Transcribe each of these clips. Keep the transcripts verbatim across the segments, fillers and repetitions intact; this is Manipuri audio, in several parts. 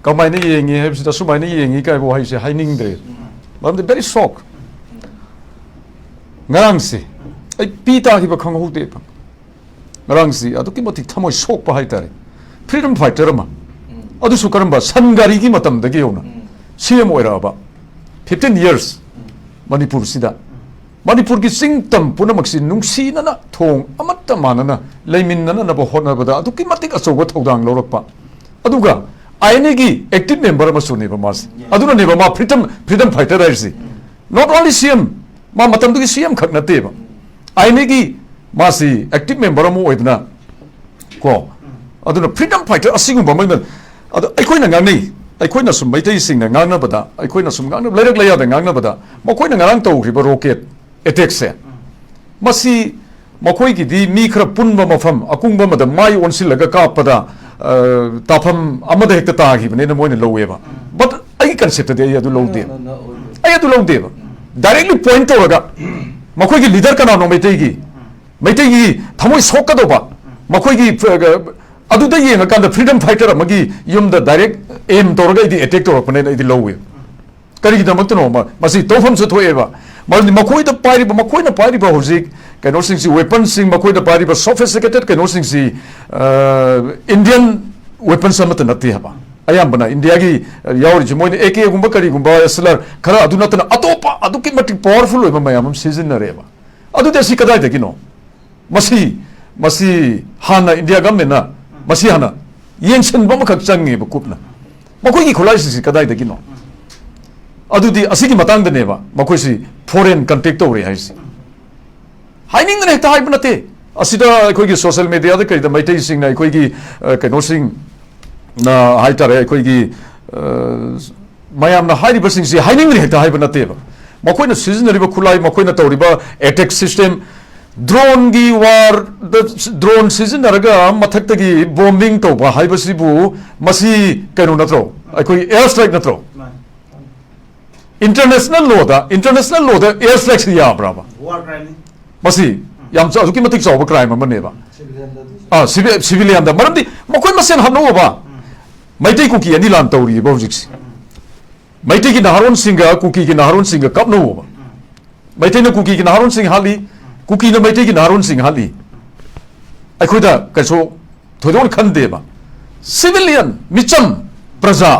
ꯀꯃꯥꯏꯅ ꯌꯦꯡꯉꯤ ꯍꯥꯏꯕꯁꯤꯗ, ꯁꯨꯃꯥꯏꯅ ꯌꯦꯡꯉꯤ ꯀꯥꯏꯕ ꯋꯥꯍꯩꯁꯦ ꯍꯥꯏꯅꯤꯡꯗ꯭ꯔꯦ꯫ ꯃꯔꯝꯗꯤ very shock꯫ ꯉꯔꯥꯡꯁꯦ ꯑꯩ ꯄꯤ ꯇꯥꯈꯤꯕ ꯈꯪꯍꯧꯗꯦꯕ꯫ ꯉꯔꯥꯡꯁꯤ ꯑꯗꯨꯛꯀꯤ ꯃꯇꯤꯛ ꯊꯃꯣꯏ ꯁꯣꯛꯄ ꯍꯥꯏꯇꯥꯔꯦ꯫ Freedom fighter ꯑꯃ, ꯑꯗꯨꯁꯨ ꯀꯔꯝꯕ, ꯁꯟ ꯒꯥꯔꯤꯒꯤ ꯃꯇꯝꯗꯒꯤ ꯍꯧꯅ C M ꯑꯣꯏꯔꯛꯑꯕ, fifteen years ꯃꯅꯤꯄꯨꯔꯁꯤꯗ ꯃꯅꯤꯄꯨꯔꯒꯤ ꯆꯤꯡ ꯇꯝ ꯄꯨꯝꯅꯃꯛꯁꯤ ꯅꯨꯡꯁꯤꯅꯅ ꯊꯣꯡ ꯑꯃꯠꯇ ꯃꯥꯟꯅꯅ ꯂꯩꯃꯤꯟꯅꯅꯕ ꯍꯣꯠꯅꯕꯗ ꯑꯗꯨꯛꯀꯤ ꯃꯇꯤꯛ ꯑꯆꯧꯕ ꯊꯧꯗꯥꯡ ꯂꯧꯔꯛꯄ꯫ ꯑꯗꯨꯒ I N A ꯒꯤ active member ꯑꯃꯁꯨꯅꯦꯕ ꯃꯥꯁꯦ꯫ ꯑꯗꯨꯅꯅꯦꯕ ꯃꯥ freedom, freedom fighter ꯍꯥꯏꯔꯤꯁꯤ꯫ Not only C M, ꯃꯥ ꯃꯇꯝꯗꯨꯒꯤ C M ꯈꯛ ꯅꯠꯇꯦꯕ꯫ I N A ꯒꯤ ꯃꯥꯁꯤ active member ꯑꯃ ꯑꯣꯏꯗꯅ ꯀꯣ꯫ ꯑꯗꯨꯅ freedom fighter ꯑꯁꯤꯒꯨꯝꯕ ꯑꯃ, ꯑꯗꯣ ꯑꯩꯈꯣꯏꯅ ꯉꯥꯡꯅꯩ, ꯑꯩꯈꯣꯏꯅ ꯁꯨꯝ ꯃꯩꯇꯩꯁꯤꯡꯅ ꯉꯥꯡꯅꯕꯗ, ꯑꯩꯈꯣꯏꯅ ꯁꯨꯝ ꯉꯥꯡꯅꯕ, ꯂꯩꯔꯛ ꯂꯩꯌꯥꯗ ꯉꯥꯡꯅꯕꯗ, ꯃꯈꯣꯏꯅ ꯉꯔꯥꯡ ꯇꯧꯈ꯭ꯔꯤꯕ rocket attack ꯁꯦ, ꯃꯁꯤ ꯃꯈꯣꯏꯒꯤꯗꯤ ꯃꯤ ꯈꯔ ꯄꯨꯟꯕ ꯃꯐꯝ ꯑꯀꯨꯡꯕ ꯑꯃꯗ ꯃꯥꯏ ꯑꯣꯟꯁꯤꯜꯂꯒ ꯀꯥꯞꯄꯗ, ꯑ, ꯇꯥꯐꯝ ꯑꯃꯗ ꯍꯦꯛꯇ ꯇꯥꯈꯤꯕꯅꯦꯅ ꯃꯣꯏꯅ ꯂꯧꯋꯦꯕ꯫ But ꯑꯩꯒꯤ concept ꯇꯗꯤ ꯑꯩ ꯑꯗꯨ ꯂꯧꯗꯦ꯫ ꯑꯩ ꯑꯗꯨ ꯂꯧꯗꯦꯕ꯫ Directly point ꯇꯧꯔꯒ ꯃꯈꯣꯏꯒꯤ leader ꯀꯅꯥꯅꯣ ꯃꯩꯇꯩꯒꯤ, ꯃꯩꯇꯩꯒꯤ ꯊꯃꯣꯏ ꯁꯣꯛꯀꯗꯧꯕ, ꯃꯈꯣꯏꯒꯤ, ꯑ, ꯑꯗꯨꯗ ꯌꯦꯡꯉꯀꯥꯟꯗ freedom fighter ꯑꯃꯒꯤ ꯌꯨꯝꯗ direct aim ꯇꯧꯔꯒ ꯑꯩꯗꯤ attack ꯇꯧꯔꯛꯄꯅꯦꯅ ꯑꯩꯗꯤ ꯂꯧꯋꯦ꯫ ꯀꯔꯤꯒꯤꯗꯃꯛꯇꯅꯣ? ꯃ-, ꯃꯁꯤ ꯇꯧꯐꯝꯁꯨ ꯊꯣꯛꯑꯦꯕ꯫ ꯃꯔꯝꯗꯤ ꯃꯈꯣꯏꯗ ꯄꯥꯏꯔꯤꯕ, ꯃꯈꯣꯏꯅ ꯄꯥꯏꯔꯤꯕ ꯍꯧꯖꯤꯛ ꯀꯩꯅꯣꯁꯤꯡꯁꯤ, weaponsꯁꯤꯡ, ꯃꯈꯣꯏꯗ ꯄꯥꯏꯔꯤꯕ sophisticated ꯀꯩꯅꯣꯁꯤꯡꯁꯤ, ꯑ, Indian weapons ꯑꯃꯠꯇ ꯅꯠꯇꯦ ꯍꯥꯏꯕ꯫ ꯑꯌꯥꯝꯕꯅ ꯏꯟꯗꯤꯌꯥꯒꯤ, ꯑ, ꯌꯥꯎꯔꯤꯁꯦ ꯃꯣꯏꯅ A Kꯒꯨꯝꯕ ꯀꯔꯤꯒꯨꯝꯕ, S L R ꯈꯔ ꯑꯗꯨ ꯅꯠꯇꯅ ꯑꯇꯣꯞꯄ ꯑꯗꯨꯛꯀꯤ ꯃꯇꯤꯛ powerful ꯑꯣꯏꯕ ꯃꯌꯥꯝ ꯑꯃ ꯁꯤꯖꯤꯟꯅꯔꯦꯕ꯫ ꯑꯗꯨꯗꯤ ꯑꯁꯤ ꯀꯗꯥꯏꯗꯒꯤꯅꯣ? ꯃꯁꯤ, ꯃꯁꯤ ꯍꯥꯟꯅ ꯏꯟꯗꯤꯌꯥ ꯒꯚꯔꯟꯃꯦꯟꯅ ꯃꯁꯤ ꯍꯥꯟꯅ ꯌꯦꯡꯁꯤꯟꯕ ꯑꯃꯈꯛ ꯆꯪꯉꯦꯕ ꯀꯨꯞꯅ꯫ ꯃꯈꯣꯏꯒꯤ ꯈꯨꯠꯂꯥꯏꯁꯤꯡꯁꯤ ꯀꯗꯥꯏꯗꯒꯤꯅꯣ? ꯑꯗꯨꯗꯤ ꯑꯁꯤꯒꯤ ꯃꯇꯥꯡꯗꯅꯦꯕ ꯃꯈꯣꯏꯁꯤ foreign contact ꯇꯧꯔꯦ ꯍꯥꯏꯁꯦ꯫ ꯍꯥꯏꯅꯤꯡꯗꯅ ꯍꯦꯛꯇ ꯍꯥꯏꯕ ꯅꯠꯇꯦ꯫ ꯑꯁꯤꯗ ꯑꯩꯈꯣꯏꯒꯤ social mediaꯗ ꯀꯩꯗ ꯃꯩꯇꯩꯁꯤꯡꯅ ꯑꯩꯈꯣꯏꯒꯤ, ꯑ, ꯀꯩꯅꯣꯁꯤꯡ, ꯑ, ꯍꯥꯏꯇꯥꯔꯦ, ꯑꯩꯈꯣꯏꯒꯤ, ꯑ, ꯃꯌꯥꯝꯅ ꯍꯥꯏꯔꯤꯕꯁꯤꯡꯁꯤ ꯍꯥꯏꯅꯤꯡꯗꯅ ꯍꯦꯛꯇ ꯍꯥꯏꯕ ꯅꯠꯇꯦꯕ꯫ ꯃꯈꯣꯏꯅ ꯁꯤꯖꯤꯟꯅꯔꯤꯕ ꯈꯨꯠꯂꯥꯏ, ꯃꯈꯣꯏꯅ ꯇꯧꯔꯤꯕ attack system, droneꯒꯤ warꯗ, drone ꯁꯤꯖꯤꯟꯅꯔꯒ ꯃꯊꯛꯇꯒꯤ bombing ꯇꯧꯕ ꯍꯥꯏꯕꯁꯤꯕꯨ ꯃꯁꯤ ꯀꯩꯅꯣ ꯅꯠꯇ꯭ꯔꯣ? ꯑꯩꯈꯣꯏ air strike ꯅꯠꯇ꯭ꯔꯣ? ꯃꯥꯅꯤ꯫ International lawꯗ, international lawꯗ air strikeꯁꯤ ꯌꯥꯕ꯭ꯔꯕ? War crimeꯅꯤ꯫ ꯃꯁꯤ ꯌꯥꯝ ꯆꯥꯎ-, ꯑꯗꯨꯛꯀꯤ ꯃꯇꯤꯛ ꯆꯥꯎꯕ crime ꯑꯃꯅꯦꯕ꯫ Civilianꯗ ꯑꯗꯨꯁꯨ꯫ ꯑꯥ, civil-, civilianꯗ꯫ ꯃꯔꯝꯗꯤ ꯃꯈꯣꯏ ꯃꯁꯦꯟ ꯍꯥꯠꯅꯧꯑꯕ꯫ ꯃꯩꯇꯩ ꯀꯨꯀꯤ ꯑꯅꯤ ꯂꯥꯟ ꯇꯧꯔꯤꯕ ꯍꯧꯖꯤꯛꯁꯦ꯫ ꯃꯩꯇꯩꯒꯤ ꯅꯍꯥꯔꯣꯟꯁꯤꯡꯒ ꯀꯨꯀꯤꯒꯤ ꯅꯍꯥꯔꯣꯟꯁꯤꯡꯒ ꯀꯥꯞꯅꯧꯕ꯫ ꯃꯩꯇꯩꯅ ꯀꯨꯀꯤꯒꯤ ꯅꯍꯥꯔꯣꯟꯁꯤꯡ ꯍꯥꯠꯂꯤ, ꯀꯨꯀꯤꯅ ꯃꯩꯇꯩꯒꯤ ꯅꯍꯥꯔꯣꯟꯁꯤꯡ ꯍꯥꯠꯂꯤ꯫ ꯑꯩꯈꯣꯏꯗ ꯀꯩꯁꯨ ꯊꯣꯏꯗꯣꯛꯅ ꯈꯟꯗꯦꯕ꯫ Civilian, ꯃꯤꯆꯝ, ꯄ꯭ꯔꯖꯥ꯫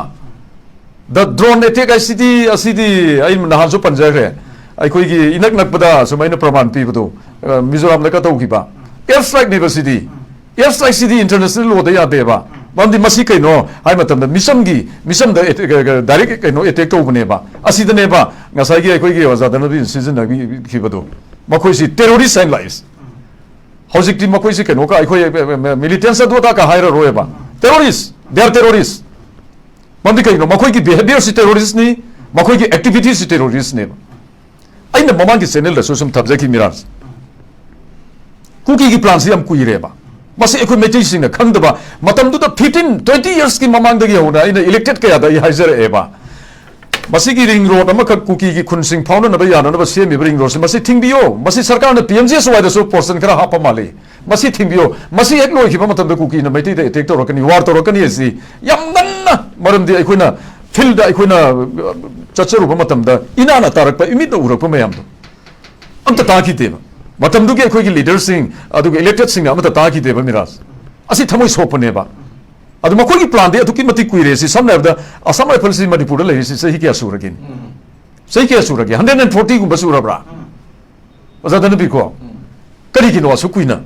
The drone attack ꯍꯥꯏꯁꯤꯗꯤ, ꯑꯁꯤꯗꯤ ꯑꯩ ꯅꯍꯥꯟꯁꯨ ꯄꯟꯖꯈ꯭ꯔꯦ꯫ ꯑꯩꯈꯣꯏꯒꯤ ꯏꯅꯛ ꯅꯛꯄꯗ ꯁꯨꯃꯥꯏꯅ ꯄ꯭ꯔꯃꯥꯟ ꯄꯤꯕꯗꯣ, ꯑ, ꯃꯤꯖꯣꯔꯥꯝꯗꯒ ꯇꯧꯈꯤꯕ꯫ Air strike ꯅꯦꯕ ꯁꯤꯗꯤ꯫ Air strike ꯁꯤꯗꯤ international law ꯗ ꯌꯥꯗꯦꯕ꯫ ꯃꯔꯝꯗꯤ ꯃꯁꯤ ꯀꯩꯅꯣ ꯍꯥꯏ ꯃꯇꯝꯗ ꯃꯤꯆꯝꯒꯤ, ꯃꯤꯆꯝꯗ ꯑꯦ-, ꯀ-, ꯀ-, direct ꯀꯩꯅꯣ attack ꯇꯧꯕꯅꯦꯕ꯫ ꯑꯁꯤꯗꯅꯦꯕ ꯉꯁꯥꯏꯒꯤ ꯑꯩꯈꯣꯏꯒꯤ ꯑꯣꯖꯥ ꯗꯅꯕꯤꯅ ꯁꯤꯖꯤꯟꯅꯕꯤꯈꯤꯕꯗꯣ꯫ ꯃꯈꯣꯏꯁꯤ terrorist ꯍꯥꯏꯅ ꯂꯥꯛꯏꯁꯦ꯫ ꯍꯧꯖꯤꯛꯇꯤ ꯃꯈꯣꯏꯁꯤ ꯀꯩꯅꯣꯒ ꯑꯩꯈꯣꯏ, ꯑ, ꯑ, militants ꯑꯗꯨ ꯑꯗꯥꯒ ꯍꯥꯏꯔꯔꯣꯏꯕ꯫ Terrorist, they are terrorist꯫ ꯃꯔꯝꯗꯤ ꯀꯩꯒꯤꯅꯣ? ꯃꯈꯣꯏꯒꯤ behaviour ꯁꯤ terrorist ꯅꯤ, ꯃꯈꯣꯏꯒꯤ activity ꯁꯤ terrorist ꯅꯦꯕ꯫ ꯑꯩꯅ ꯃꯃꯥꯡꯒꯤ channel ꯗꯁꯨ ꯁꯨꯝ ꯊꯝꯖꯈꯤ, ꯃꯤꯔꯥꯖ꯫ ꯀꯨꯀꯤꯒꯤ plan ꯁꯤ ꯌꯥꯝ ꯀꯨꯏꯔꯦꯕ꯫ ꯃꯁꯤ ꯑꯩꯈꯣꯏ ꯃꯩꯇꯩꯁꯤꯡꯅ ꯈꯪꯗꯕ, ꯃꯇꯝꯗꯨꯗ fifteen, twenty years ꯀꯤ ꯃꯃꯥꯡꯗꯒꯤ ꯍꯧꯅ ꯑꯩꯅ elected ꯀꯌꯥꯗ ꯑꯩ ꯍꯥꯏꯖꯔꯛꯑꯦꯕ꯫ ꯃꯁꯤꯒꯤ ring road ꯑꯃꯈꯛ ꯀꯨꯀꯤꯒꯤ ꯈꯨꯟꯁꯤꯡ ꯐꯥꯎꯅꯅꯕ ꯌꯥꯅꯅꯕ ꯁꯦꯝꯃꯤꯕ ring road ꯁꯤ, ꯃꯁꯤ ꯊꯤꯡꯕꯤꯌꯣ꯫ ꯃꯁꯤ ꯁꯔꯀꯥꯔꯅ P M G S Y ꯗꯁꯨ portion ꯈꯔ ꯍꯥꯞꯄ ꯃꯥꯜꯂꯤ꯫ ꯃꯁꯤ ꯊꯤꯡꯕꯤꯌꯣ꯫ ꯃꯁꯤ ꯍꯦꯛ ꯂꯣꯏꯈꯤꯕ ꯃꯇꯝꯗ ꯀꯨꯀꯤꯅ ꯃꯩꯇꯩꯗ attack ꯇꯧꯔꯛꯀꯅꯤ, war ꯇꯧꯔꯛꯀꯅꯤ ꯑꯁꯤ ꯌꯥꯝ ꯉꯟꯅ, ꯃꯔꯝꯗꯤ ꯑꯩꯈꯣꯏꯅ field ꯗ ꯑꯩꯈꯣꯏꯅ, ꯑ, ꯆꯠꯆꯔꯨꯕ ꯃꯇꯝꯗ ꯏꯅꯥꯅ ꯇꯥꯔꯛꯄ, ꯏꯃꯤꯠꯅ ꯎꯔꯛꯄ ꯃꯌꯥꯝꯗꯣ꯫ ꯑꯝꯇ ꯇꯥꯈꯤꯗꯦꯕ꯫ ꯃꯇꯝꯗꯨꯒꯤ ꯑꯩꯈꯣꯏꯒꯤ leader ꯁꯤꯡ, ꯑꯗꯨꯒ elected ꯁꯤꯡꯅ ꯑꯃꯠꯇ ꯇꯥꯈꯤꯗꯦꯕ, ꯃꯤꯔꯥꯖ꯫ ꯑꯁꯤ ꯊꯃꯣꯏ ꯁꯣꯛꯄꯅꯦꯕ꯫ ꯑꯗꯨ ꯃꯈꯣꯏꯒꯤ plan ꯗꯤ ꯑꯗꯨꯛꯀꯤ ꯃꯇꯤꯛ ꯀꯨꯏꯔꯦ꯫ ꯁꯤ ꯁꯝꯅ ꯍꯥꯏꯔꯕꯗ Assam Rifles ꯁꯤ ꯃꯅꯤꯄꯨꯔꯗ ꯂꯩꯔꯤꯁꯤ ꯆꯍꯤ ꯀꯌꯥ ꯁꯨꯔꯒꯦ? ꯎꯝ꯫ ꯆꯍꯤ ꯀꯌꯥ ꯁꯨꯔꯒꯦ? Hundred and forty ꯒꯨꯝꯕ ꯁꯨꯔꯕ꯭ꯔꯥ? ꯎꯝ꯫ ꯑꯣꯖꯥ ꯗꯅꯕꯤ ꯀꯣ? ꯎꯝ꯫ ꯀꯔꯤꯒꯤꯅꯣ ꯑꯁꯨꯛ ꯀꯨꯏꯅ?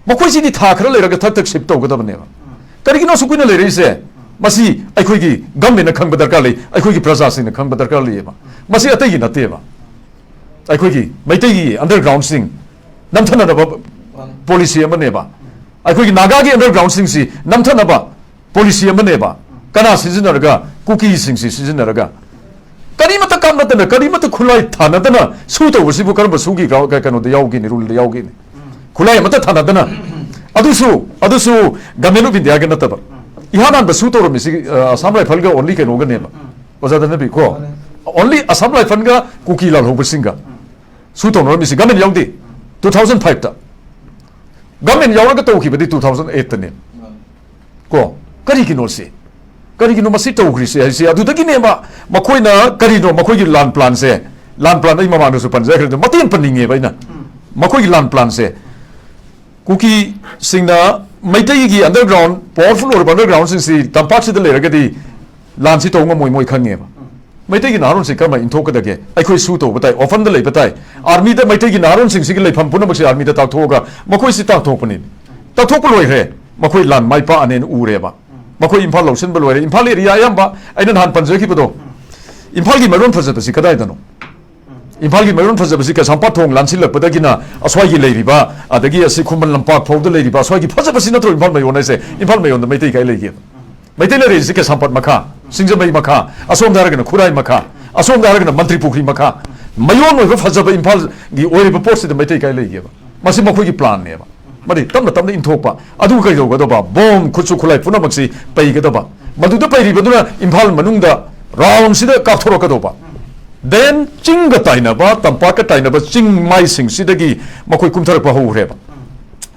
ꯃꯈꯣꯏꯁꯤꯗꯤ ꯊꯥ ꯈꯔ ꯂꯩꯔꯒ ꯊꯛ ꯊꯛ shift ꯇꯧꯒꯗꯕꯅꯦꯕ꯫ ꯀꯔꯤꯒꯤꯅꯣ ꯑꯁꯨꯛ ꯀꯨꯏꯅ ꯂꯩꯔꯛꯏꯁꯦ? ꯃꯁꯤ ꯑꯩꯈꯣꯏꯒꯤ government ꯅ ꯈꯪꯕ ꯗꯔꯀꯥꯔ ꯂꯩ, ꯑꯩꯈꯣꯏꯒꯤ ꯄ꯭ꯔꯖꯥꯁꯤꯡꯅ ꯈꯪꯕ ꯗꯔꯀꯥꯔ ꯂꯩꯌꯦꯕ꯫ ꯃꯁꯤ ꯑꯇꯩꯒꯤ ꯅꯠꯇꯦꯕ꯫ ꯑꯩꯈꯣꯏꯒꯤ ꯃꯩꯇꯩꯒꯤ underground ꯁꯤꯡ ꯅꯝꯊꯅꯅꯕ ꯃꯥꯅꯤ꯫ Policy ꯑꯃꯅꯦꯕ꯫ ꯑꯩꯈꯣꯏꯒꯤ ꯅꯥꯒꯥꯒꯤ underground ꯁꯤꯡꯁꯤ ꯅꯝꯊꯅꯕ policy ꯑꯃꯅꯦꯕ꯫ ꯀꯅꯥ ꯁꯤꯖꯤꯟꯅꯔꯒ? ꯀꯨꯀꯤꯁꯤꯡꯁꯤ ꯁꯤꯖꯤꯟꯅꯔꯒ꯫ ꯀꯔꯤꯃꯠꯇ ꯀꯥꯞꯅꯗꯅ, ꯀꯔꯤꯃꯠꯇ ꯈꯨꯠꯂꯥꯏ ꯊꯥꯅꯗꯅ ꯁꯨ ꯇꯧꯕꯁꯤꯕꯨ ꯀꯔꯝꯕ ꯁꯨꯒꯤ ꯒ꯭ꯔꯥꯎ-, ꯀ-, ꯀꯩꯅꯣꯗ ꯌꯥꯎꯒꯦꯅꯦ, rule ꯗ ꯌꯥꯎꯒꯦꯅꯦ? ꯈꯨꯠꯂꯥꯏ ꯑꯃꯠꯇ ꯊꯥꯅꯗꯅ꯫ ꯑꯗꯨꯁꯨ, ꯑꯗꯨꯁꯨ Government of India ꯒ ꯅꯠꯇꯕ꯫ ꯏꯍꯥꯟ ꯍꯥꯟꯕ ꯁꯨ ꯇꯧꯔꯝꯃꯤꯁꯤ, ꯑ, Assam Rifles ꯒ only ꯀꯩꯅꯣꯒꯅꯦꯕ꯫ ꯑꯣꯖꯥ ꯗꯅꯕꯤ ꯀꯣ? ꯃꯥꯅꯦ꯫ Only Assam Rifles ꯒ ꯀꯨꯀꯤ ꯂꯥꯜꯍꯧꯕꯁꯤꯡꯒ ꯁꯨ ꯇꯧꯅꯔꯝꯃꯤꯁꯤ government ꯌꯥꯎꯗꯦ꯫ Two thousand five ꯇ꯫ Government ꯌꯥꯎꯔꯒ ꯇꯧꯈꯤꯕꯗꯤ two thousand eight ꯇꯅꯦ꯫ ꯀꯣ? ꯀꯔꯤꯒꯤꯅꯣ ꯁꯤ? ꯀꯔꯤꯒꯤꯅꯣ ꯃꯁꯤ ꯇꯧꯈ꯭ꯔꯤꯁꯦ ꯍꯥꯏꯁꯦ? ꯑꯗꯨꯗꯒꯤꯅꯦꯕ ꯃꯈꯣꯏꯅ ꯀꯔꯤꯅꯣ ꯃꯈꯣꯏꯒꯤ ꯂꯥꯟ ꯄ꯭ꯂꯥꯟꯁꯦ, ꯂꯥꯟ ꯄ꯭ꯂꯥꯟ ꯑꯩ ꯃꯃꯥꯡꯗꯁꯨ ꯄꯟꯖꯈ꯭ꯔꯦ, ꯑꯗꯨ ꯃꯇꯦꯛ ꯑꯃ ꯄꯟꯅꯤꯡꯉꯦꯕ ꯑꯩꯅ꯫ ꯃꯈꯣꯏꯒꯤ ꯂꯥꯟ ꯄ꯭ꯂꯥꯟꯁꯦ, ꯀꯨꯀꯤꯁꯤꯡꯅ ꯃꯩꯇꯩꯒꯤ ꯑꯟꯗꯔꯒ꯭ꯔꯥꯎꯟ, ꯄꯋꯥꯔꯐꯨꯜ ꯑꯣꯏꯔꯕ ꯑꯟꯗꯔꯒ꯭ꯔꯥꯎꯟꯁꯤꯡꯁꯤ ꯇꯝꯄꯥꯛꯁꯤꯗ ꯂꯩꯔꯒꯗꯤ ꯂꯥꯟꯁꯤ ꯇꯧ ꯉꯝꯃꯣꯏ ꯃꯣꯏ ꯈꯪꯉꯦꯕ꯫ ꯃꯩꯇꯩꯒꯤ ꯅꯍꯥꯔꯣꯟꯁꯤꯡ ꯀꯔꯝꯍꯥꯏꯅ ꯏꯟꯊꯣꯛꯀꯗꯒꯦ? ꯑꯩꯈꯣꯏ ꯁꯨ ꯇꯧꯕ ꯇꯥꯏ, ꯑꯣꯄꯟꯗ ꯂꯩꯕ ꯇꯥꯏ꯫ ꯑꯥꯔꯃꯤꯗ ꯃꯩꯇꯩꯒꯤ ꯅꯍꯥꯔꯣꯟꯁꯤꯡꯁꯤꯒꯤ ꯂꯩꯐꯝ ꯄꯨꯝꯅꯃꯛꯁꯤ ꯑꯥꯔꯃꯤꯗ ꯇꯥꯛꯊꯣꯛꯑꯒ ꯃꯈꯣꯏꯁꯤ ꯇꯥꯛꯊꯣꯛꯄꯅꯤ꯫ ꯇꯥꯛꯊꯣꯛꯄ ꯂꯣꯏꯈ꯭ꯔꯦ, ꯃꯈꯣꯏ ꯂꯥꯟ ꯃꯥꯏ ꯄꯥꯛꯑꯅꯦꯅ ꯎꯔꯦꯕ꯫ ꯃꯈꯣꯏ ꯏꯝꯐꯥꯜ ꯂꯧꯁꯤꯟꯕ ꯂꯣꯏꯔꯦ꯫ ꯏꯝꯐꯥꯜ ꯑꯦꯔꯤꯌꯥ ꯑꯌꯥꯝꯕ ꯑꯩꯅ ꯅꯍꯥꯟ ꯄꯟꯖꯈꯤꯕꯗꯣ, ꯏꯝꯐꯥꯜꯒꯤ ꯃꯔꯣꯟ ꯐꯖꯕꯁꯤ ꯀꯗꯥꯏꯗꯅꯣ? ꯏꯝꯐꯥꯜꯒꯤ ꯃꯔꯣꯟ ꯐꯖꯕꯁꯤ ꯀꯩꯁꯥꯝꯄꯥꯠ ꯊꯣꯡ ꯂꯥꯟꯁꯤꯜꯂꯛꯄꯗꯒꯤꯅ ꯑꯁ꯭ꯋꯥꯏꯒꯤ ꯂꯩꯔꯤꯕ, ꯑꯗꯒꯤ ꯑꯁꯤ ꯈꯨꯃꯟ ꯂꯝꯄꯥꯛ ꯐꯥꯎꯗ ꯂꯩꯔꯤꯕ ꯑꯁ꯭ꯋꯥꯏꯒꯤ ꯐꯖꯕꯁꯤ ꯅꯠꯇ꯭ꯔꯣ ꯏꯝꯐꯥꯜ ꯃꯌꯣꯟ ꯍꯥꯏꯁꯦ? ꯏꯝꯐꯥꯜ ꯃꯌꯣꯟꯗ ꯃꯩꯇꯩ ꯀꯥꯏ ꯂꯩꯒꯦꯕ? ꯃꯩꯇꯩ ꯂꯩꯔꯛꯁꯤ ꯀꯩꯁꯥꯝꯄꯥꯠ ꯃꯈꯥ, ꯁꯤꯡꯖꯃꯩ ꯃꯈꯥ, ꯑꯁꯣꯝꯗ ꯍꯥꯏꯔꯒꯅ ꯈꯨꯔꯥꯏ ꯃꯈꯥ, ꯑꯁꯣꯝꯗ ꯍꯥꯏꯔꯒꯅ ꯃꯟꯇ꯭ꯔꯤ ꯄꯨꯈ꯭ꯔꯤ ꯃꯈꯥ꯫ ꯃꯌꯣꯟ ꯑꯣꯏꯕ ꯐꯖꯕ ꯏꯝꯐꯥꯜꯒꯤ ꯑꯣꯏꯔꯤꯕ ꯄꯣꯠꯁꯤꯗ ꯃꯩꯇꯩ ꯀꯥꯏ ꯂꯩꯒꯦꯕ? ꯃꯁꯤ ꯃꯈꯣꯏꯒꯤ ꯄ꯭ꯂꯥꯟꯅꯦꯕ꯫ ꯃꯗꯤ ꯇꯞꯅ ꯇꯞꯅ ꯏꯟꯊꯣꯛꯄ꯫ ꯑꯗꯨꯒ ꯀꯩꯗꯧꯒꯗꯧꯕ? ꯕꯣꯝ, ꯈꯨꯠꯁꯨ ꯈꯨꯠꯂꯥꯏ ꯄꯨꯝꯅꯃꯛꯁꯤ ꯄꯩꯒꯗꯕ꯫ ꯃꯗꯨꯗ ꯄꯩꯔꯤꯕꯗꯨꯅ ꯏꯝꯐꯥꯜ ꯃꯅꯨꯡꯗ ꯔꯥꯎꯟꯁꯤꯗ ꯀꯥꯞꯊꯣꯔꯛꯀꯗꯧꯕ꯫ ꯗꯦꯟ ꯆꯤꯡꯒ ꯇꯥꯏꯅꯕ, ꯇꯝꯄꯥꯛꯀ ꯇꯥꯏꯅꯕ ꯆꯤꯡ ꯃꯥꯏꯁꯤꯡꯁꯤꯗꯒꯤ ꯃꯈꯣꯏ ꯀꯨꯝꯊꯔꯛꯄ ꯍꯧꯈ꯭ꯔꯦꯕ꯫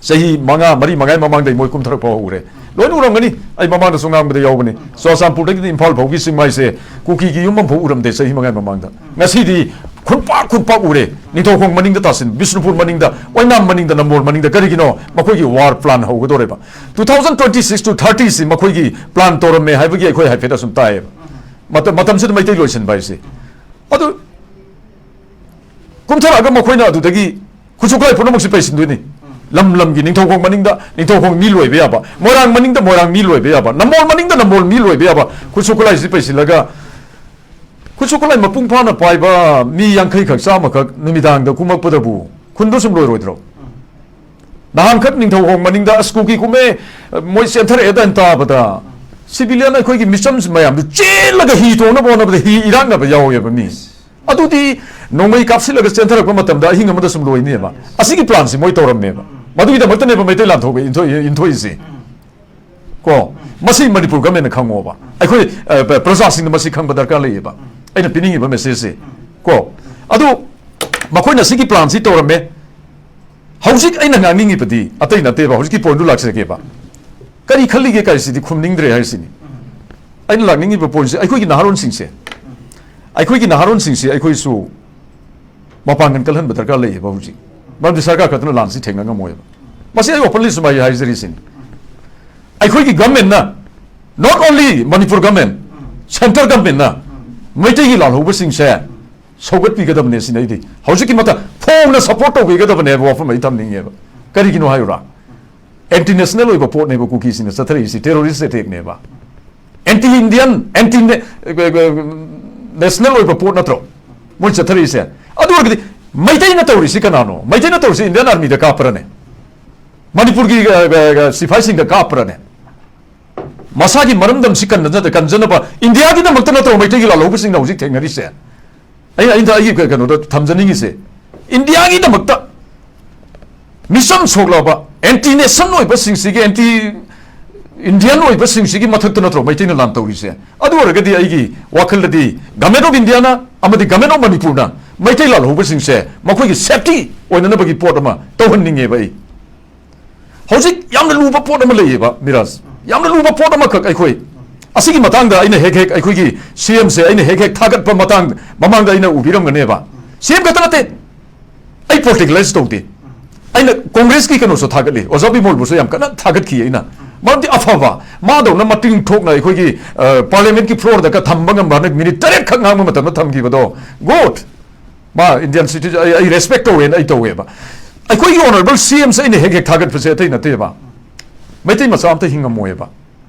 ꯆꯍꯤ ꯃꯉꯥ, ꯃꯔꯤ ꯃꯉꯥꯒꯤ ꯃꯃꯥꯡꯗꯩ ꯃꯣꯏ ꯀꯨꯝꯊꯔꯛꯄ ꯍꯧꯈ꯭ꯔꯦ꯫ ꯂꯣꯏꯅ ꯎꯔꯝꯒꯅꯤ, ꯑꯩ ꯃꯃꯥꯡꯗꯁꯨ ꯉꯥꯡꯕꯗ ꯌꯥꯎꯕꯅꯤ꯫ ꯆꯨꯔꯆꯥꯟꯄꯨꯔꯗꯒꯤꯗꯤ ꯏꯝꯐꯥꯜ ꯐꯥꯎꯒꯤ ꯆꯤꯡ ꯃꯥꯏꯁꯦ ꯀꯨꯀꯤꯒꯤ ꯌꯨꯝ ꯑꯃꯐꯥꯎ ꯎꯔꯝꯗꯦ ꯆꯍꯤ ꯃꯉꯥꯒꯤ ꯃꯃꯥꯡꯗ꯫ ꯉꯁꯤꯗꯤ ꯈꯨꯟꯄꯥꯛ ꯈꯨꯟꯄꯥꯛ ꯎꯔꯦ꯫ ꯅꯤꯡꯊꯧꯈꯣꯡ ꯃꯅꯤꯡꯗ ꯇꯥꯁꯤꯟ, ꯕꯤꯁꯅꯨꯄꯨꯔ ꯃꯅꯤꯡꯗ, ꯑꯣꯏꯅꯥꯝ ꯃꯅꯤꯡꯗ, ꯅꯝꯕꯣꯜ ꯃꯅꯤꯡꯗ꯫ ꯀꯔꯤꯒꯤꯅꯣ? ꯃꯈꯣꯏꯒꯤ ꯋꯥꯔ ꯄ꯭ꯂꯥꯟ ꯍꯧꯒꯗꯧꯔꯦꯕ꯫ Two thousand twenty six to thirty ꯁꯤ ꯃꯈꯣꯏꯒꯤ ꯄ꯭ꯂꯥꯟ ꯇꯧꯔꯝꯃꯦ ꯍꯥꯏꯕꯒꯤ ꯑꯩꯈꯣꯏ ꯍꯥꯏꯐꯦꯠ ꯑꯁꯨꯝ ꯇꯥꯏꯌꯦꯕ꯫ ꯃꯇꯝ, ꯃꯇꯝꯁꯤꯗ ꯃꯩꯇꯩ ꯂꯣꯏꯁꯤꯟꯕ ꯍꯥꯏꯁꯦ꯫ ꯑꯗꯨ ꯀꯨꯝꯊꯔꯛꯑꯒ ꯃꯈꯣꯏꯅ ꯑꯗꯨꯗꯒꯤ ꯈꯨꯠꯁꯨ ꯈꯨꯠꯂꯥꯏ ꯄꯨꯝꯅꯃꯛꯁꯤ ꯄꯩꯁꯤꯟꯗꯣꯏꯅꯤ꯫ ꯂꯝ ꯂꯝꯒꯤ, ꯅꯤꯡꯊꯧꯈꯣꯡ ꯃꯅꯤꯡꯗ ꯅꯤꯡꯊꯧꯈꯣꯡ ꯃꯤ ꯂꯣꯏꯕ ꯌꯥꯕ, ꯃꯣꯏꯔꯥꯡ ꯃꯅꯤꯡꯗ ꯃꯣꯏꯔꯥꯡ ꯃꯤ ꯂꯣꯏꯕ ꯌꯥꯕ, ꯅꯝꯕꯣꯜ ꯃꯅꯤꯡꯗ ꯅꯝꯕꯣꯜ ꯃꯤ ꯂꯣꯏꯕ ꯌꯥꯕ ꯈꯨꯠꯁꯨ ꯈꯨꯠꯂꯥꯏꯁꯤ ꯄꯩꯁꯤꯜꯂꯒ, ꯈꯨꯠꯁꯨ ꯈꯨꯠꯂꯥꯏ ꯃꯄꯨꯡ ꯐꯥꯅ ꯄꯥꯏꯕ ꯃꯤ ꯌꯥꯡꯈꯩ ꯈꯛ, ꯆꯥꯝꯃ ꯈꯛ ꯅꯨꯃꯤꯗꯥꯡꯗ ꯀꯨꯝꯃꯛꯄꯗꯕꯨ ꯈꯨꯟꯗꯣ ꯁꯨꯝ ꯂꯣꯏꯔꯣꯏꯗ꯭ꯔꯣ? ꯅꯍꯥꯟꯈꯛ ꯅꯤꯡꯊꯧꯈꯣꯡ ꯃꯅꯤꯡꯗ ꯑꯁ ꯀꯨꯀꯤ ꯀꯨꯝꯃꯦ, ꯃꯣꯏ ꯆꯦꯟꯊꯔꯛꯑꯦ ꯑꯗꯨꯅ ꯇꯥꯕꯗ, ꯁꯤꯚꯤꯂꯤꯌꯟ ꯑꯩꯈꯣꯏꯒꯤ ꯃꯤꯆꯝ ꯃꯌꯥꯝꯗꯨ ꯆꯦꯜꯂꯒ ꯍꯤ ꯇꯣꯡꯅꯕ ꯍꯣꯠꯅꯕꯗ ꯍꯤ ꯏꯔꯥꯛꯅꯕ ꯌꯥꯎꯋꯦꯕ ꯃꯤ꯫ ꯑꯗꯨꯗꯤ ꯅꯣꯡꯃꯩ ꯀꯥꯞꯁꯤꯜꯂꯒ ꯆꯦꯟꯊꯔꯛꯄ ꯃꯇꯝꯗ ꯑꯍꯤꯡ ꯑꯃꯗ ꯁꯨꯝ ꯂꯣꯏꯅꯦꯕ꯫ ꯑꯁꯤꯒꯤ ꯄ꯭ꯂꯥꯟꯁꯤ ꯃꯣꯏ ꯇꯧꯔꯝꯃꯦꯕ꯫ ꯃꯗꯨꯒꯤꯗꯃꯛꯇꯅꯦꯕ ꯃꯩꯇꯩ ꯂꯥꯟꯊꯣꯛꯄ ꯏꯟꯊꯣꯛ-, ꯏꯟꯊꯣꯛꯏꯁꯦ꯫ ꯀꯣ, ꯃꯁꯤ ꯃꯅꯤꯄꯨꯔ ꯒꯃꯦꯟꯅ ꯈꯪꯉꯣꯕ꯫ ꯑꯩꯈꯣꯏ, ꯑ, ꯄ-, ꯄ꯭ꯔꯖꯥꯁꯤꯡꯅ ꯃꯁꯤ ꯈꯪꯕ ꯗꯔꯀꯥꯔ ꯂꯩꯌꯦꯕ꯫ ꯑꯩꯅ ꯄꯤꯅꯤꯡꯉꯤꯕ ꯃꯦꯁꯦꯖꯁꯦ꯫ ꯀꯣ, ꯑꯗꯨ ꯃꯈꯣꯏꯅ ꯁꯤꯒꯤ ꯄ꯭ꯂꯥꯟꯁꯤ ꯇꯧꯔꯝꯃꯦ꯫ ꯍꯧꯖꯤꯛ ꯑꯩꯅ ꯉꯥꯡꯅꯤꯡꯉꯤꯕꯗꯤ ꯑꯇꯩ ꯅꯠꯇꯦꯕ, ꯍꯧꯖꯤꯛꯀꯤ ꯄꯣꯏꯟꯗꯨ ꯂꯥꯛꯆꯒꯦꯕ꯫ ꯀꯔꯤ ꯈꯜꯂꯤꯒꯦ ꯀꯥꯏꯁꯤꯗꯤ ꯈꯨꯝꯅꯤꯡꯗ꯭ꯔꯦ ꯍꯥꯏꯁꯤꯅꯤ꯫ ꯑꯩꯅ ꯂꯥꯛꯅꯤꯡꯉꯤꯕ ꯄꯣꯏꯟꯁꯦ, ꯑꯩꯈꯣꯏꯒꯤ ꯅꯍꯥꯔꯣꯟꯁꯤꯡꯁꯦ, ꯑꯩꯈꯣꯏꯒꯤ ꯅꯍꯥꯔꯣꯟꯁꯤꯡꯁꯦ ꯑꯩꯈꯣꯏꯁꯨ ꯃꯄꯥꯡꯒꯜ ꯀꯜꯍꯟꯕ ꯗꯔꯀꯥꯔ ꯂꯩꯌꯦꯕ ꯍꯧꯖꯤꯛ꯫ ꯃꯔꯝꯗꯤ ꯁꯔꯀꯥꯔ ꯈꯛꯇꯅ ꯂꯥꯟꯁꯤ ꯊꯦꯡꯅ ꯉꯝꯃꯣꯏꯕ꯫ ꯃꯁꯤ ꯑꯩ ꯑꯣꯄꯟꯂꯤ ꯁꯨꯃꯥꯏ ꯍꯥꯏꯖꯔꯤꯁꯤꯅꯤ꯫ ꯑꯩꯈꯣꯏꯒꯤ ꯒꯚꯔꯟꯃꯦꯟꯠꯅ, not only Manipur government, central ꯒꯚꯔꯟꯃꯦꯟꯠꯅ ꯃꯩꯇꯩꯒꯤ ꯂꯥꯜꯍꯧꯕꯁꯤꯡꯁꯦ ꯁꯧꯒꯠꯄꯤꯒꯗꯕꯅꯦ ꯁꯤꯅ ꯑꯩꯗꯤ ꯍꯧꯖꯤꯛꯀꯤ ꯃꯇꯝ ꯐꯣꯡꯅ ꯁꯄꯣꯔꯠ ꯇꯧꯕꯤꯒꯗꯕꯅꯦꯕ ꯋꯥꯐꯝ ꯑꯩ ꯊꯝꯅꯤꯡꯉꯦꯕ꯫ ꯀꯔꯤꯒꯤꯅꯣ ꯍꯥꯏꯔꯨꯔꯥ? ꯑꯦꯟꯇꯤ ꯅꯦꯁꯅꯦꯜ ꯑꯣꯏꯕ ꯄꯣꯠꯅꯦꯕ ꯀꯨꯀꯤꯁꯤꯡꯅ ꯆꯠꯊꯔꯛꯏꯁꯤ, ꯇꯦꯔꯣꯔꯤꯁ ꯑꯦꯇꯦꯛꯅꯦꯕ꯫ ꯑꯦꯟꯇꯤ ꯏꯟꯗꯤꯌꯟ, ꯑꯦꯟꯇꯤ ꯅꯦꯁꯅꯦꯜ ꯑꯣꯏꯕ ꯄꯣꯠ ꯅꯠꯇ꯭ꯔꯣ ꯃꯣꯏ ꯆꯠꯊꯔꯛꯏꯁꯦ? ꯑꯗꯨ ꯑꯣꯏꯔꯒꯗꯤ ꯃꯩꯇꯩꯅ ꯇꯧꯔꯤꯁꯤ ꯀꯅꯥꯅꯣ? ꯃꯩꯇꯩꯅ ꯇꯧꯔꯤꯁꯤ ꯏꯟꯗꯤꯌꯟ ꯑꯥꯔꯃꯤꯗ ꯀꯥꯞꯄ꯭ꯔꯅꯦ? ꯃꯅꯤꯄꯨꯔꯒꯤ, ꯑ, ꯑ, ꯑ, ꯁꯤꯐꯥꯏꯁꯤꯡꯗ ꯀꯥꯞꯄ꯭ꯔꯅꯦ? ꯃꯁꯥꯒꯤ ꯃꯔꯝꯗꯝꯁꯤ ꯀꯟꯅ-, ꯀꯟꯖꯅꯕ ꯏꯟꯗꯤꯌꯥꯒꯤꯗꯃꯛꯇ ꯅꯠꯇ꯭ꯔꯣ ꯃꯩꯇꯩꯒꯤ ꯂꯥꯜꯍꯧꯕꯁꯤꯡꯅ ꯍꯧꯖꯤꯛ ꯊꯦꯡꯅꯔꯤꯁꯦ? ꯑꯩ, ꯑꯩꯅ ꯑꯩꯒꯤ ꯀ-, ꯀꯩꯅꯣꯗ ꯊꯝꯖꯅꯤꯡꯉꯤꯁꯦ, ꯏꯟꯗꯤꯌꯥꯒꯤꯗꯃꯛꯇ ꯃꯤꯆꯝ ꯁꯣꯛꯂꯕ, ꯑꯦꯟꯇꯤ ꯅꯦꯁꯟ ꯑꯣꯏꯕꯁꯤꯡꯁꯤꯒꯤ, ꯑꯦꯟꯇꯤ ꯏꯟꯗꯤꯌꯟ ꯑꯣꯏꯕꯁꯤꯡꯁꯤꯒꯤ ꯃꯊꯛꯇ ꯅꯠꯇ꯭ꯔꯣ ꯃꯩꯇꯩꯅ ꯂꯥꯟ ꯇꯧꯔꯤꯁꯦ? ꯑꯗꯨ ꯑꯣꯏꯔꯒꯗꯤ ꯑꯩꯒꯤ ꯋꯥꯈꯜꯗꯗꯤ ꯒꯚꯔꯟꯃꯦꯟꯠ ꯑꯣꯐ ꯏꯟꯗꯤꯌꯥꯅ ꯑꯃꯗꯤ ꯒꯚꯔꯟꯃꯦꯟꯠ ꯑꯣꯐ ꯃꯅꯤꯄꯨꯔꯅ ꯃꯩꯇꯩ ꯂꯥꯜꯍꯧꯕꯁꯤꯡꯁꯦ ꯃꯈꯣꯏꯒꯤ ꯁꯦꯐꯇꯤ ꯑꯣꯏꯅꯅꯕꯒꯤ ꯄꯣꯠ ꯑꯃ ꯇꯧꯍꯟꯅꯤꯡꯉꯦꯕ ꯑꯩ꯫ ꯍꯧꯖꯤꯛ ꯌꯥꯝꯅ ꯂꯨꯕ ꯄꯣꯠ ꯑꯃ ꯂꯩꯌꯦꯕ, ꯃꯤꯔꯥꯖ꯫ ꯌꯥꯝꯅ ꯂꯨꯕ ꯄꯣꯠ ꯑꯃꯈꯛ ꯑꯩꯈꯣꯏ ꯑꯁꯤꯒꯤ ꯃꯇꯥꯡꯗ ꯑꯩꯅ ꯍꯦꯛ ꯍꯦꯛ ꯑꯩꯈꯣꯏꯒꯤ ꯁꯤ ꯑꯦꯝꯁꯦ ꯑꯩꯅ ꯍꯦꯛ ꯍꯦꯛ ꯊꯥꯒꯠꯄ ꯃꯇꯥꯡ, ꯃꯃꯥꯡꯗ ꯑꯩꯅ ꯎꯕꯤꯔꯝꯒꯅꯦꯕ꯫ ꯁꯤ ꯑꯦꯝ ꯈꯛꯇ ꯅꯠꯇꯦ, ꯑꯩ ꯄꯣꯂꯤꯇꯤꯀꯦꯂꯥꯏꯁ ꯇꯧꯗꯦ꯫ ꯑꯩꯅ ꯀꯣꯡꯒ꯭ꯔꯦꯁꯀꯤ ꯀꯩꯅꯣꯁꯨ ꯊꯥꯒꯠꯂꯤ, ꯑꯣꯖꯥ ꯕꯤꯃꯣꯜꯕꯨꯁꯨ ꯌꯥꯝ ꯀꯟꯅ ꯊꯥꯒꯠꯈꯤ ꯑꯩꯅ꯫ ꯃꯔꯝꯗꯤ ꯑꯐꯕ, ꯃꯥꯗꯧꯅ ꯃꯇꯤꯡ ꯊꯣꯛꯅ ꯑꯩꯈꯣꯏꯒꯤ, ꯑ, ꯄꯥꯔꯂꯤꯌꯥꯃꯦꯟꯠꯀꯤ ꯐ꯭ꯂꯣꯔꯗꯒ ꯊꯝꯕ ꯉꯝꯕ, ꯍꯟꯗꯛ ꯃꯤꯅꯤꯠ ꯇꯔꯦꯠ ꯈꯛ ꯉꯥꯡꯕ ꯃꯇꯝꯗ ꯊꯝꯈꯤꯕꯗꯣ, ꯒꯨꯗ꯫ ꯃꯥ ꯏꯟꯗꯤꯌꯟ ꯁꯤꯇꯤꯖꯟ, ꯑꯩ, ꯑꯩ ꯔꯦꯁꯄꯦꯛ ꯇꯧꯋꯦꯅ ꯑꯩ ꯇꯧꯋꯦꯕ꯫ ꯑꯩꯈꯣꯏꯒꯤ ꯑꯣꯅꯔꯦꯕꯜ ꯁꯤ ꯑꯦꯝꯁꯦ ꯑꯩꯅ ꯍꯦꯛ ꯍꯦꯛ ꯊꯥꯒꯠꯄꯁꯦ ꯑꯇꯩ ꯅꯠꯇꯦꯕ, ꯃꯩꯇꯩ ꯃꯆꯥ ꯑꯝꯇ ꯍꯤꯡꯉꯝꯃꯣꯏꯕ꯫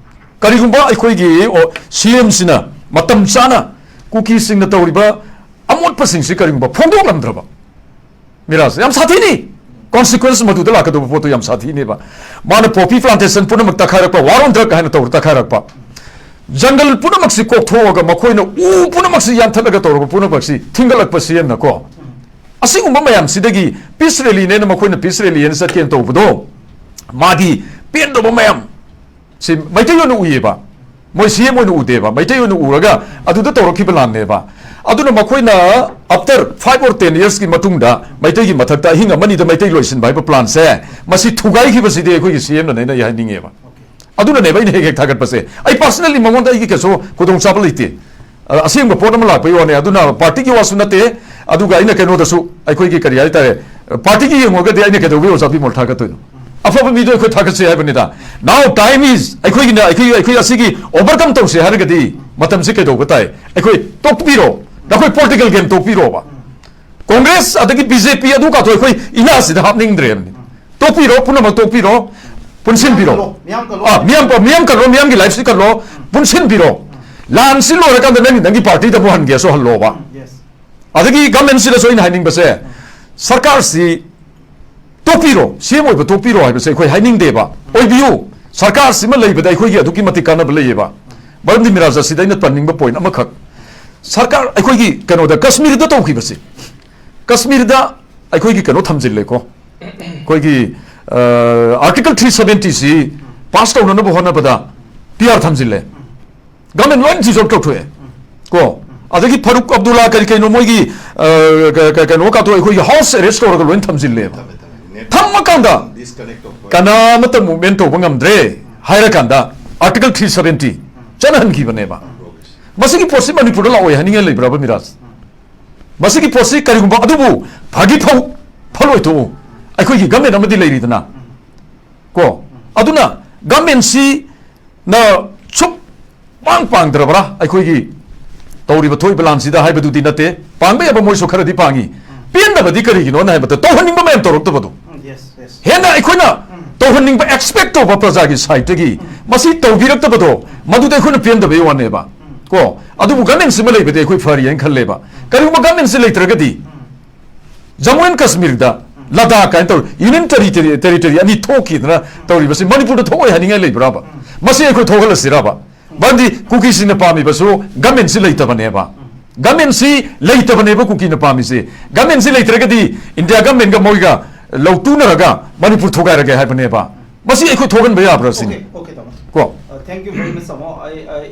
ꯀꯔꯤꯒꯨꯝꯕ ꯑꯩꯈꯣꯏꯒꯤ, ꯑꯣ, ꯁꯤ ꯑꯦꯝꯁꯤꯅ ꯃꯇꯝ ꯆꯥꯅ ꯀꯨꯀꯤꯁꯤꯡꯅ ꯇꯧꯔꯤꯕ ꯑꯃꯣꯠꯄꯁꯤꯡꯁꯤ ꯀꯔꯤꯒꯨꯝꯕ ꯐꯣꯡꯗꯣꯛꯂꯝꯗ꯭ꯔꯕ, ꯃꯤꯔꯥꯖ, ꯌꯥꯝ ꯁꯥꯊꯤꯅꯤ꯫ ꯀꯣꯟꯁꯤꯀ꯭ꯋꯦꯟꯁ ꯃꯗꯨꯗ ꯂꯥꯛꯀꯗꯧꯕ ꯄꯣꯠꯇꯣ ꯌꯥꯝ ꯁꯥꯊꯤꯅꯦꯕ꯫ ꯃꯥꯅ ꯄꯣꯄꯤ ꯄ꯭ꯂꯥꯟꯇꯦꯁꯟ ꯄꯨꯝꯅꯃꯛ ꯇꯛꯈꯥꯏꯔꯛꯄ, ꯋꯥꯔ ꯑꯣꯟ ꯗ꯭ꯔꯒ ꯍꯥꯏꯅ ꯇꯧꯔ ꯇꯛꯈꯥꯏꯔꯛꯄ, ꯖꯪꯒꯜ ꯄꯨꯝꯅꯃꯛꯁꯤ ꯀꯣꯛꯊꯣꯛꯑꯒ ꯃꯈꯣꯏꯅ ꯎ ꯄꯨꯝꯅꯃꯛꯁꯤ ꯌꯥꯟꯊꯠꯂꯒ ꯇꯧꯔꯕ ꯄꯨꯝꯅꯃꯛꯁꯤ ꯊꯤꯡꯒꯠꯂꯛꯄ ꯁꯤ ꯑꯦꯝꯅꯀꯣ꯫ ꯑꯁꯤꯒꯨꯝꯕ ꯃꯌꯥꯝꯁꯤꯗꯒꯤ ꯄꯤꯁ ꯔꯦꯂꯤꯅꯦꯅ ꯃꯈꯣꯏꯅ ꯄꯤꯁ ꯔꯦꯂꯤꯅ ꯆꯠꯀꯦꯅ ꯇꯧꯕꯗꯣ, ꯃꯥꯒꯤ ꯄꯦꯟꯗꯕ ꯃꯌꯥꯝ ꯁꯤ ꯃꯩꯇꯩ ꯑꯣꯏꯅ ꯎꯏꯌꯦꯕ꯫ ꯃꯣꯏ ꯁꯤ ꯑꯦꯝ ꯑꯣꯏꯅ ꯎꯗꯦꯕ, ꯃꯩꯇꯩ ꯑꯣꯏꯅ ꯎꯔꯒ ꯑꯗꯨꯗ ꯇꯧꯔꯛꯈꯤꯕ ꯂꯥꯟꯅꯦꯕ꯫ ꯑꯗꯨꯅ ꯃꯈꯣꯏꯅ after five or ten yearsꯀꯤ ꯃꯇꯨꯡꯗ ꯃꯩꯇꯩꯒꯤ ꯃꯊꯛꯇ ꯑꯍꯤꯡ ꯑꯃꯅꯤꯗ ꯃꯩꯇꯩ ꯂꯣꯏꯁꯤꯟꯕ ꯍꯥꯏꯕ ꯄ꯭ꯂꯥꯟꯁꯦ, ꯃꯁꯤ ꯊꯨꯒꯥꯏꯈꯤꯕꯁꯤꯗꯤ ꯑꯩꯈꯣꯏꯒꯤ ꯁꯤ ꯑꯦꯝꯅꯅꯦꯅ ꯑꯩ ꯍꯥꯏꯅꯤꯡꯉꯦꯕ꯫ ꯑꯗꯨꯅꯅꯦꯕ ꯑꯩꯅ ꯍꯦꯛ ꯍꯦꯛ ꯊꯥꯒꯠꯄꯁꯦ꯫ ꯑꯩ personally ꯃꯉꯣꯟꯗ ꯑꯩꯒꯤ ꯀꯩꯁꯨ ꯈꯨꯗꯣꯡꯆꯥꯕ ꯂꯩꯇꯦ꯫ ꯑ, ꯑꯁꯦꯡꯕ ꯄꯣꯠ ꯑꯃ ꯂꯥꯛꯄꯒꯤ ꯋꯥꯅꯦ꯫ ꯑꯗꯨꯅ party ꯒꯤ ꯋꯥꯁꯨ ꯅꯠꯇꯦ, ꯑꯗꯨꯒ ꯑꯩꯅ ꯀꯩꯅꯣꯗꯁꯨ, ꯑꯩꯈꯣꯏꯒꯤ ꯀꯔꯤ ꯍꯥꯏꯇꯥꯔꯦ, party ꯒꯤ ꯌꯦꯡꯉꯨꯔꯒꯗꯤ ꯑꯩꯅ ꯀꯩꯗꯧꯕꯒꯤ ꯑꯣꯖꯥ ꯕꯤꯃꯣꯜ ꯊꯥꯒꯠꯇꯣꯏꯅꯣ? ꯑꯐꯕ ꯃꯤꯗꯣ ꯑꯩꯈꯣꯏ ꯊꯥꯒꯠꯁꯦ ꯍꯥꯏꯕꯅꯤꯗ꯫ Now time is, ꯑꯩꯈꯣꯏꯒꯤꯅ, ꯑꯩꯈꯣꯏ, ꯑꯩꯈꯣꯏ ꯑꯁꯤꯒꯤ overcome ꯇꯧꯁꯦ ꯍꯥꯏꯔꯒꯗꯤ ꯃꯇꯝꯁꯤ ꯀꯩꯗꯧꯕ ꯇꯥꯏ? ꯑꯩꯈꯣꯏ ꯇꯣꯛꯄꯤꯔꯣ, ꯅꯈꯣꯏ political game ꯇꯣꯛꯄꯤꯔꯣꯕ꯫ Congress ꯑꯗꯒꯤ B J P ꯑꯗꯨ ꯀꯥꯊꯣꯛ ꯑꯩꯈꯣꯏ ꯏꯅꯥꯁꯤꯗ ꯍꯥꯞꯅꯤꯡꯗ꯭ꯔꯦꯕꯅꯤ꯫ ꯇꯣꯛꯄꯤꯔꯣ, ꯄꯨꯝꯅꯃꯛ ꯇꯣꯛꯄꯤꯔꯣ, ꯄꯨꯟꯁꯤꯟꯕꯤꯔꯣ꯫ ꯃꯤꯌꯥꯝ ꯀꯜꯂꯣ꯫ ꯑꯥ, ꯃꯤꯌꯥꯝ ꯀꯜ-, ꯃꯤꯌꯥꯝ ꯀꯜꯂꯣ, ꯃꯤꯌꯥꯝꯒꯤ life ꯁꯤ ꯀꯜꯂꯣ, ꯄꯨꯟꯁꯤꯟꯕꯤꯔꯣ꯫ ꯂꯥꯟꯁꯤ ꯂꯣꯏꯔꯀꯥꯟꯗ ꯅꯪꯒꯤ, ꯅꯪꯒꯤ party ꯗ ꯑꯃꯨꯛ ꯍꯟꯒꯦꯁꯨ ꯍꯜꯂꯣꯕ꯫ Yes꯫ ꯑꯗꯒꯤ government ꯁꯤꯗꯁꯨ ꯑꯩꯅ ꯍꯥꯏꯅꯤꯡꯕꯁꯦ, ꯁꯔꯀꯥꯔꯁꯤ ꯇꯣꯛꯄꯤꯔꯣ, C M ꯑꯣꯏꯕ ꯇꯣꯛꯄꯤꯔꯣ ꯍꯥꯏꯕꯁꯦ ꯑꯩꯈꯣꯏ ꯍꯥꯏꯅꯤꯡꯗꯦꯕ꯫ ꯑꯣꯏꯕꯤꯌꯨ, ꯁꯔꯀꯥꯔꯁꯤꯃ ꯂꯩꯕꯗ ꯑꯩꯈꯣꯏꯒꯤ ꯑꯗꯨꯛꯀꯤ ꯃꯇꯤꯛ ꯀꯥꯟꯅꯕ ꯂꯩꯌꯦꯕ꯫ ꯃꯔꯝꯗꯤ ꯃꯤꯔꯥꯖ, ꯑꯁꯤꯗ ꯑꯩꯅ ꯄꯟꯅꯤꯡꯕ point ꯑꯃꯈꯛ, ꯁꯔꯀꯥꯔ ꯑꯩꯈꯣꯏꯒꯤ ꯀꯩꯅꯣꯗ ꯀꯁꯃꯤꯔꯗ ꯇꯧꯈꯤꯕꯁꯦ, ꯀꯁꯃꯤꯔꯗ ꯑꯩꯈꯣꯏꯒꯤ ꯀꯩꯅꯣ ꯊꯝꯖꯤꯜꯂꯦꯀꯣ, ꯑꯩꯈꯣꯏꯒꯤ, ꯑ, Article three seventy ꯁꯤ pass ꯇꯧꯅꯅꯕ ꯍꯣꯠꯅꯕꯗ P R ꯊꯝꯖꯤꯜꯂꯦ꯫ Government ꯂꯣꯏ dissolve ꯇꯧꯊꯣꯛꯑꯦ꯫ ꯀꯣ? ꯑꯗꯒꯤ ꯐꯔꯨꯛ ꯑꯕꯗꯨꯜꯂꯥ ꯀꯔꯤ ꯀꯩꯅꯣ ꯃꯣꯏꯒꯤ, ꯑ, ꯀ-, ꯀ-, ꯀꯩꯅꯣ ꯀꯥꯇꯣ ꯑꯩꯈꯣꯏꯒꯤ house arrest ꯇꯧꯔꯒ ꯂꯣꯏ ꯊꯝꯖꯤꯜꯂꯦꯕ꯫ ꯊꯝꯃꯦ, ꯊꯝꯃꯦ꯫ Net ꯊꯝꯃꯀꯥꯟꯗ disconnect ꯇꯧꯊꯣꯛꯑꯦ꯫ ꯀꯅꯥ ꯑꯃꯠꯇ movement ꯇꯧꯕ ꯉꯝꯗ꯭ꯔꯦ ꯍꯥꯏꯔꯀꯥꯟꯗ Article three seventy ꯆꯠꯅꯍꯟꯈꯤꯕꯅꯦꯕ꯫ ꯃꯁꯤꯒꯤ ꯄꯣꯠꯁꯤ ꯃꯅꯤꯄꯨꯔꯗ ꯂꯥꯛꯑꯣꯏ ꯍꯥꯏꯅꯤꯡꯉꯥꯏ ꯂꯩꯕ꯭ꯔꯕ, ꯃꯤꯔꯥꯖ? ꯃꯁꯤꯒꯤ ꯄꯣꯠꯁꯤ ꯀꯔꯤꯒꯨꯝꯕ, ꯑꯗꯨꯕꯨ ꯐꯥꯒꯤ ꯐꯧ ꯐꯜꯂꯣꯏ ꯇꯣꯛꯎ꯫ ꯑꯩꯈꯣꯏꯒꯤ government ꯑꯃꯗꯤ ꯂꯩꯔꯤꯗꯅ꯫ ꯀꯣ? ꯑꯗꯨꯅ government ꯁꯤꯅ ꯁꯨꯛ ꯄꯥꯡ ꯄꯥꯡꯗ꯭ꯔꯕ꯭ꯔꯥ ꯑꯩꯈꯣꯏꯒꯤ ꯇꯧꯔꯤꯕ ꯊꯣꯛꯏꯕ ꯂꯥꯟꯁꯤꯗ ꯍꯥꯏꯕꯗꯨꯗꯤ ꯅꯠꯇꯦ꯫ ꯄꯥꯡꯕ ꯌꯥꯕ ꯃꯣꯏꯁꯨ ꯈꯔꯗꯤ ꯄꯥꯡꯉꯤ꯫ ꯄꯦꯟꯗꯕꯗꯤ ꯀꯔꯤꯒꯤꯅꯣꯅ ꯍꯥꯏꯕꯗ ꯇꯧꯍꯟꯅꯤꯡꯕ ꯃꯌꯥꯝ ꯇꯧꯔꯛꯇꯕꯗꯣ꯫ Yes, yes꯫ ꯍꯦꯟꯅ ꯑꯩꯈꯣꯏꯅ ꯇꯧꯍꯟꯅꯤꯡꯕ expect ꯇꯧꯕ ꯄ꯭ꯔꯖꯥꯒꯤ side ꯇꯒꯤ ꯃꯁꯤ ꯇꯧꯕꯤꯔꯛꯇꯕꯗꯣ, ꯃꯗꯨꯗ ꯑꯩꯈꯣꯏꯅ ꯄꯦꯟꯗꯕꯩ ꯋꯥꯅꯦꯕ꯫ ꯀꯣ? ꯑꯗꯨꯕꯨ government ꯁꯤꯃ ꯂꯩꯕꯗꯤ ꯑꯩꯈꯣꯏ ꯐꯔꯤ ꯍꯥꯏꯅ ꯈꯜꯂꯦꯕ꯫ ꯀꯔꯤꯒꯨꯝꯕ government ꯁꯤ ꯂꯩꯇ꯭ꯔꯒꯗꯤ ꯖꯝꯃꯨ ꯑꯦꯟ ꯀꯥꯁꯃꯤꯔꯗ, ꯂꯗꯥꯈ ꯀꯥꯏꯅ ꯇꯧꯔꯤ union territory, territory ꯑꯅꯤ ꯊꯣꯛꯈꯤꯗꯅ ꯇꯧꯔꯤꯕꯁꯤ ꯃꯅꯤꯄꯨꯔꯗ ꯊꯣꯛꯑꯣꯏ ꯍꯥꯏꯅꯤꯡꯉꯥꯏ ꯂꯩꯕ꯭ꯔꯕ? ꯃꯁꯤ ꯑꯩꯈꯣꯏ ꯊꯣꯛꯍꯜꯂꯁꯤꯔꯕ? ꯃꯔꯝꯗꯤ ꯀꯨꯀꯤꯁꯤꯡꯅ ꯄꯥꯝꯃꯤꯕꯁꯨ government ꯁꯤ ꯂꯩꯇꯕꯅꯦꯕ꯫ Government ꯁꯤ ꯂꯩꯇꯕꯅꯦꯕ ꯀꯨꯀꯤꯅ ꯄꯥꯝꯃꯤꯁꯦ꯫ Government ꯁꯤ ꯂꯩꯇ꯭ꯔꯒꯗꯤ India government ꯒ ꯃꯣꯏꯒ ꯂꯧ ꯇꯨꯅꯔꯒ ꯃꯅꯤꯄꯨꯔ ꯊꯣꯒꯥꯏꯔꯒꯦ ꯍꯥꯏꯕꯅꯦꯕ꯫ ꯃꯁꯤ ꯑꯩꯈꯣꯏ ꯊꯣꯛꯍꯟꯕ ꯌꯥꯕ꯭ꯔꯥ ꯁꯤꯅꯤ? Okay, okay, ꯇꯥꯃꯣ꯫ ꯀꯣ? Uh, thank you very much, ꯇꯥꯃꯣ꯫ I, I,